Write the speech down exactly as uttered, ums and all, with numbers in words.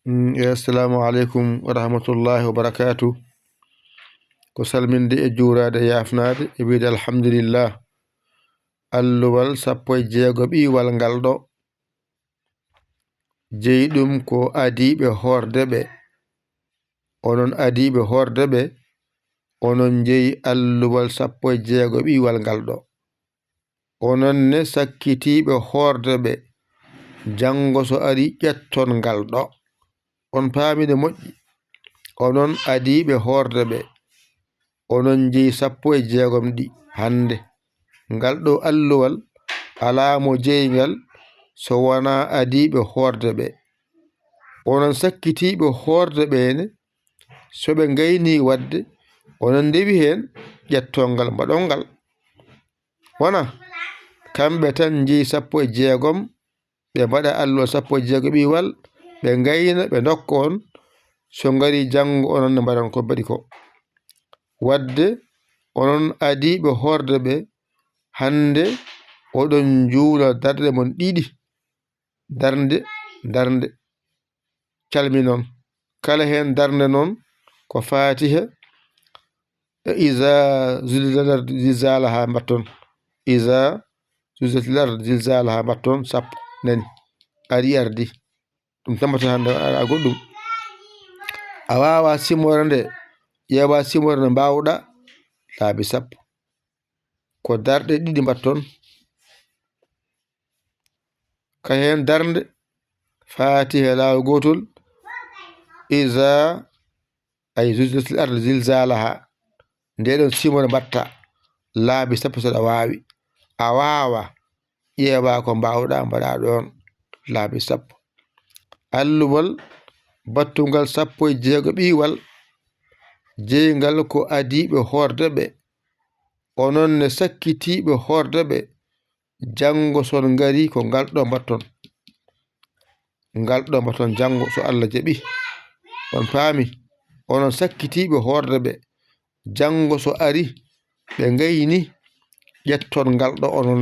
Mm, e assalamu aleykum wa rahmatullahi wa barakatuh. Ko salminde e juuraade e yaafnaade e wiyde alhamdulillah. Alluwal sappo e jeego ɓiiwal ngal ɗo. Jeyi ɗum ko adiiɓe hoorde ɓe. Onon adiiɓe hoorde ɓe, onon njeyi alluwal sappo e jeego ɓiiwal ngal ɗo. Onon ne sakkitiiɓe hoorde ɓe, janngo so ari ƴetton ngal ɗo. On paami de moƴƴi. Onon adiiɓe hoorde ɓe, onon njeyi sappo e jeegom ɗi hannde. Ngal ɗo alluwal alaa mo jeyi ngal so wonaa adiiɓe hoorde ɓe. Onon sakkitiiɓe hoorde ɓe ne, so ɓe ngayni waɗde, onon ndewi heen, ƴetton ngal, mbaɗon ngal. Wona kamɓe tan njeyi sappo e jeegom, ɓe mbaɗa alluwal sappo e jeego ɓiiwal, ɓe ngayna, ɓe ndokka on, so ngari janngo onon ne mbaɗan ko mbaɗi ko. Waɗde onon adiiɓe hoorde ɓe, hannde oɗon njuula darɗe mon ɗiɗi, darnde, darnde, calminon. Kala heen darnde noon ko Faatiha, e iza zulzilatil ardu zilzalaha mbatton. Iza zulzilatil ardu zilzalaha mbatton sappo. Nani? Ari ardi. Ɗum tammbata hannde a goɗɗum. A waawa simoore nde, ƴeewa simoore nde mbaawɗa laabi sappo. Ko darɗe ɗiɗi mbatton. Ka heen darnde, Faatiha laawol gootol, iza, ay, zulzilatil ardu zilzalaha. Nde ɗon simoore mbatta laabi sappo so aɗa waawi. A waawa, ƴeewa ko mbaawɗa mbaɗa ɗoon laabi sappo. Alluwal battungal sappo e jeego ɓiiwal, jeyngal ko adiiɓe hoorde ɓe, onon ne sakkitiiɓe hoorde ɓe, janngo so on ngari ko ngal ɗo mbatton. Ngal ɗo mbatton janngo so Allah jaɓi. On paami? Onon sakkitiiɓe hoorde ɓe, janngo so ari, ɓe ngayni, ƴetton ngal ɗo onon.